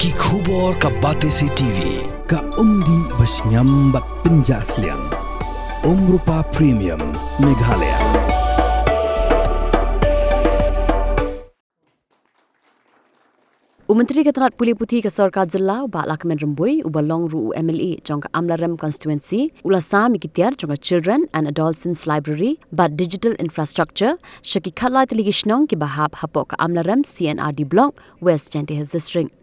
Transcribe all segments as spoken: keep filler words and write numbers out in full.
Ki khubor ka Batesi T V, ka umdih ba shngiam bad pynjah sliang. Umrupa Premium, Meghalaya. U Myntri ka tnad pule puthi ka sorkar jylla, u Bah Lahkmen Rymbui, uba long ruh u M L A jong ka Amlarem constituency, u la sam ïa ki tiar jong ka Children and Adolescents Library bad Digital Infrastructure sha ki khatlai tylli ki shnong kiba hap hapoh ka Amlarem C and R D Block, West Jaintia Hills District.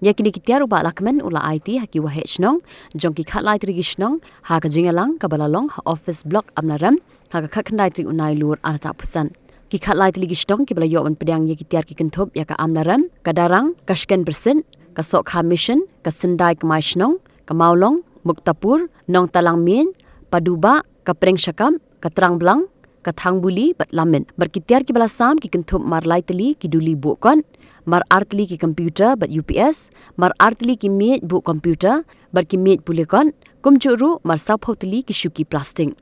Ïa kine ki tiar u Bah Lahkmen u la aiti ha ki waheh shnong jong ki khatlai tylli ki shnong ha ka jingïalang kaba la long ha office block Amlarem ha ka khatkhyndai tarik u Nailur arhajar arphew san. Ki khatlai tylli ki shnong kiba la ïoh ban pdiang ïa ki tiar ki kynthup ïa ka Amlarem, ka Darrang, ka Shkenbyrsit, ka Sohkha Mission, ka Syndai Kmai Shnong, ka Mawlong, Muktapur, Nongtalang Miej, Paduba, ka Prengshakap, ka Trangblang, ka Thangbuli bad Lamit. Bad ki tiar kiba la sam ki kynthup mar lai tylli ki duli buh kot, mar ar tylli ki computer bad U P S, mar ar tylli ki miej buh computer bad ki miej pule kot, kumjuh ruh mar sawphew tylli ki shuki plastik.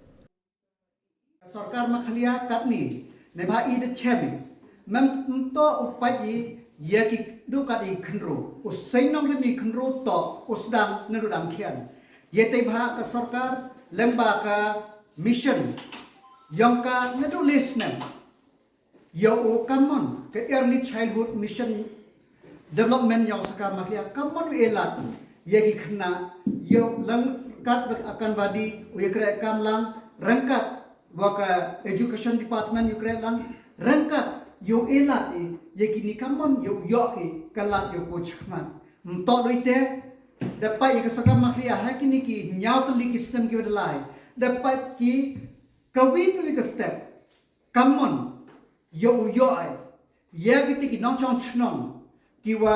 Ka sorkar Meghalaya katni, ne ba i da chem i, mem to u pait i, ïa ki du kat i khynru, u seng nongrim i khynru to u sdang naduh dang khian. Ïa te ba ka sorkar lyngba ka mission ïong ka naduh le snem. Ïa u kamon ka Early Childhood Mission Development ïong sorkar Meghalaya kamon u e lad ïa ki khynnah, ïa u lang kat bad Anganwadi u ïa khreh kam lang, ryngkat wa ka Education Department u ïa khreh lang, ryngkat ïa u e lad i ïa kini kamon ïa u ïoh ki ka lad ïa u ko chikmat. Mto doi te da pait ïa ka sorkar Meghalaya ha kini ki hynñiew tylli ki snem kiba da lai, da pait ki kawi kawi ka step. Kamon ïa u ïoh ai ïa kiti ki nongchong chnong kiwa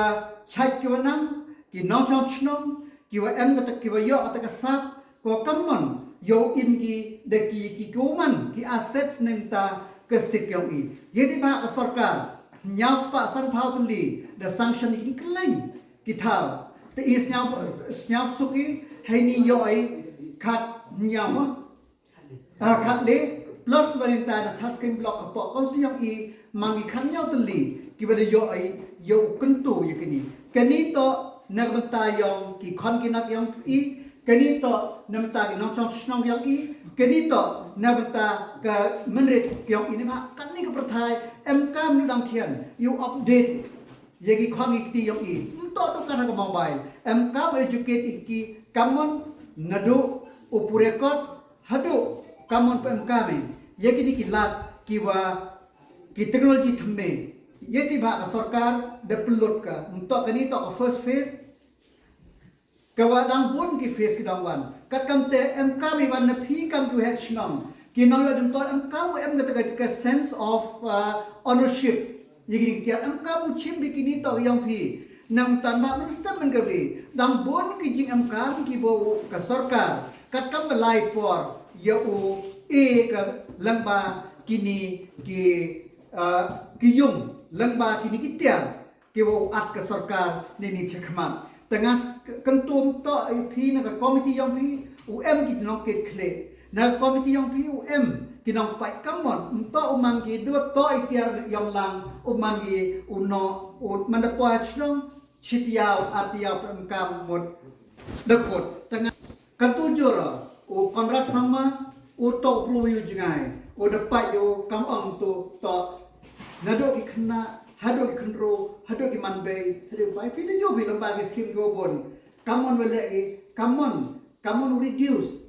chait kiwa nang, ki nongchong chnong kiwa em kata kiwa ïoh kata ka sap, ko kamon ïa u im ki da ki ki kuman ki assets ne mta ka stik yong i. Ïa di ba ka sorkar hynñiew spah sanphew tylli da sanction i ki klein ki thaw. Te i sñiaw sñiaw suk i hei ni ïoh ai khat hynñiew ma. Ah, khat le plus Valentine na Thasking Block ka pok kon siang i man ki khan ïaw tylli kiwa da ïoh ai ïa u kyntu ïa kini. Kani to na ka bynta ïong ki khon ki nat ïong i, kani to na bynta ki nongchong chnong ïong i, kani to na bynta ka mynrit ïong i, ne ba katni ka pyrthai em kam nu dang khian ïa u update ïa ki khon ki kti ïong i. Mto to kan ha ka mobile em kam educate i ki kamon naduh u pure kot haduh kamon pa em kam i ïa kini ki lad kiwa ki technology thymme. Ïa ti ba ka sorkar da pynlut ka mto kani to ka first phase. Kawa dang bun ki phase ki dang wan. Kat kam te em kam i wan na phi kam ki waheh chnong. Ki nong ïa jemto em kam em kata ka sense of uh, ownership. Ïa kini ki tiar em kam u chim bi kini to ïong phi. Nang tan ba men step men ka bi. Dang bun ki jing em kam ki bo ka sorkar. Kat kam ba lai por ïa u e ka lang ba kini ki uh, ki yung lang ba kini ki tiar. Ki wa u at ka sorkar ni ni chekhmat. Tanga kyntum to i phi na ka komiti yong phi u em ki nong kit khle. Na ka komiti yong phi u em ki nong pai kamon. Mto u man ki dua to i tiar yong lang u man ki u no u man da po chnong chitiaw atiaw pem kam mut. Dekut. Tanga Kan tu jur u Conrad Sangma u to pru yu jngai u da pai yu kam ong tu to. Nado ki khynnah hado ki khynru hado ki manbei hado pai pi da yu bi lamba ki skim go bon. Kamon wele i kamon kamon reduce.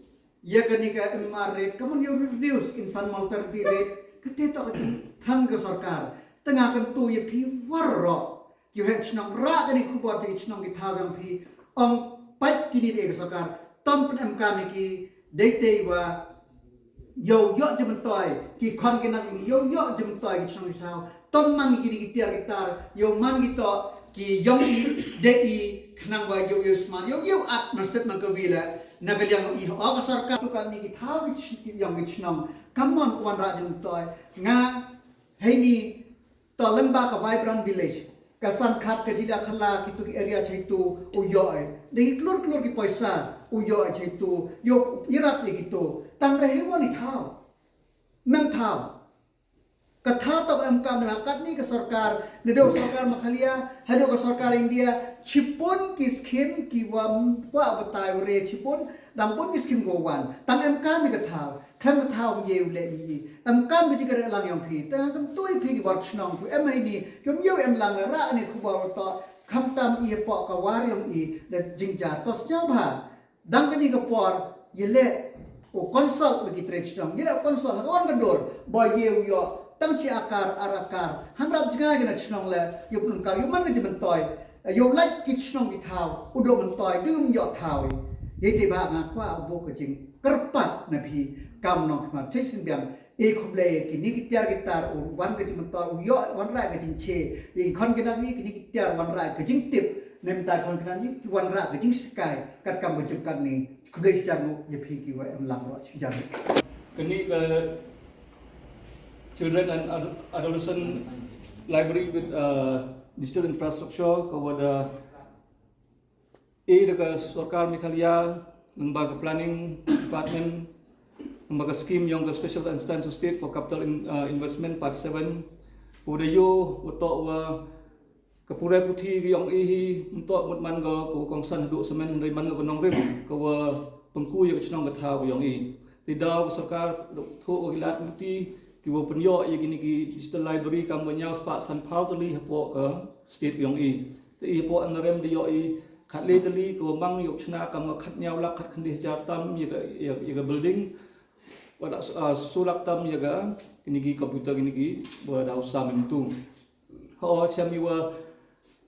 Ya kani ka M R rate kamon yu reduce infant mortality rate. Kete to ka thang ka sorkar. Tanga kan tu ya pi war ro. Ki heh chnong ra kani khubor te chnong ki thaw yang phi ong pat kini de ka sorkar tom pen em kam ki dei te wa yo yo jemtoi ki khon ki nang yo yo jemtoi ki chnong ki thaw tom man ki ni ki tiar ki tar yo man ki to ki yong i de i khnang wa yo yo sma yo yo at man set man ka wi la na ka liang i o ka sorkar tu kan ni ki thaw ki yong ki chnong kam man wan ra jemtoi nga hei ni To leng ba ka vibrant village ka san khat ka jila khala ki tu ki area chai tu u yo ai de ki klur klur ki paisa u yo ai chai tu yo irap ye ki tu tang re hewan i thau mem thau Ka thaw to ka em kam na katni ka sorkar, naduh sorkar Meghalaya haduh ka sorkar India, chibun ki skim ki wa kwah batai u re chibun, dang bun ki skim ko wan, tang em kam ni ka thaw, khlem ka thaw ye u le ni, em kam ki jingkyrpad lang yong phi, tang kan tui phi ki war chnong ku em hai ni, yom yo em lang ra ni khubor to, khamtam i po ka war yong i, da jingjar to sñiaw bha. Dang kani ka por, ye le u consult le ki tre chnong, ye le u consult ha ka wan ka dur, ba ye u yo, tang chi akar, ar akar, hanrap jngai kani chnong le, yo pun ka, yo man ka jimantoi, yo lait ki chnong ki thaw, u do mantoi, du yo thaw. Ye te ba nga kwah bu ka jingkyrpad na phi, kam nongkhmat, te sin biang, e khublei, kini ki tiar ki tar, u wan ka jingmantoi, u yo, wan rai ka jingche, e khon ki nang ni, kini ki tiar, wan rai ka jingtip, nem tai khon ki nang ni, wan rai ka jingskai, kat kam ka juk kat ni, khublei sijang u, ye phi ki wa em lang ro sijang. Kani ka Children and Ad- Adolescent Library with uh, digital infrastructure, ka wa da e da ka sorkar Meghalaya, nang ba ka planning department, nang ba ka scheme yong ka Special Assistance to State for Capital in, uh, Investment Part seven, u da yo, u to wa ka pure puthi ki yong i hi, nto mut man ka, ka kongsan hadu semen, hynrei man ka nongrim, ka wa pengku ya ka chnong ka thaw yong i. Ti daw ka sorkar, tho ka kilat puthi, ki wa penyo ya kini ki digital library, kam wa nyaw spa san phaw tali hapo ka state yong i. Te i hapo N R M da yo i khat le tali ka wa mang yok chna kam wa khat nyaw lak khat khyndai hajar tam ya ka, ya, ya ka building. Wa da, ah, so lak tam ya ka, kini ki computer kini ki, wa da u sam tu. Ho, chem i wa,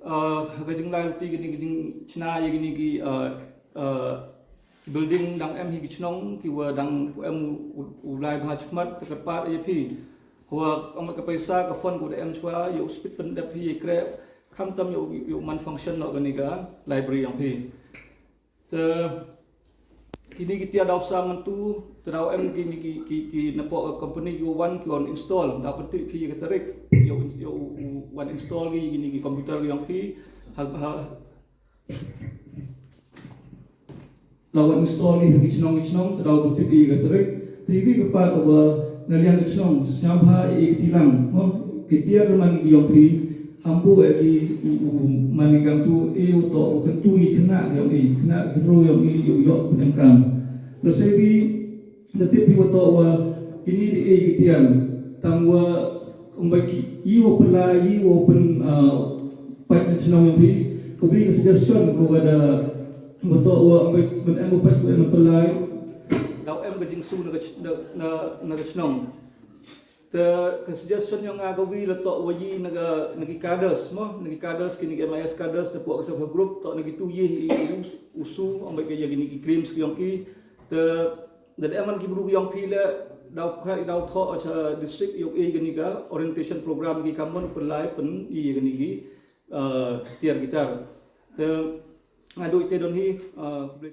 ah, ka jinglai ruti kini ki jingchna ya kini ki, ah, ah, building dang em hi ki chnong, ki wa dang em u, u, u lai bha chikmat, te kyrpad ya phi. Ko wa, ong ka paisa, ka fund ko da em chwa, ya u spit pyndep hi, ya kre, khamtam ya u, ya u man function no kani ka library yong phi. Te, kini ki tiar daw sam tu, te daw em kini ki, ki, ki napo ka company ki wan ki wan install, daw pynti phi ya ka tarik, ya u, ya u, u wan install ki, kini ki computer ki yong phi, ha, ha, Lawan install ni ha ki chnong ki chnong, te daw bynti ki ka tarik, te iwi ka pa ka wa na liang ka chnong, sñiaw bha i ki tilang, mo, ki tiar man ki yong phi, hampu e ki, u, u, man ki kam tu, e u to, u kan tu i khynnah yong i, khynnah ki ru yong i, u yok pyneng kam. Te se bi, na tip phi wa to wa, kini di e ki tiar, tang wa, um ba ki, i wa pynlai, i wa pyn, ah, pait ka chnong yong phi, ka bi ka suggestion ko wa da, Nga to wa, ban em u peit, ban em u peit. Daw em ka jingsu na ka ch-, na, na, na ka chnong. Te ka suggestion yong nga ka wi la to wa yi na ka, na ki cadres mo, na ki cadres kini ki M I S cadres te po ka self help group to na ki tu yi i u, u su, ong ba ka ya kini ki creams ki yong ki. Te da em man ki bru ki yong phi le daw kha daw tho cha district yong e kini ka orientation program ki ka mon pynlai pyn yi kini ki, uh, tiar ki tar. Te nga doi te don hi, uh, khublei.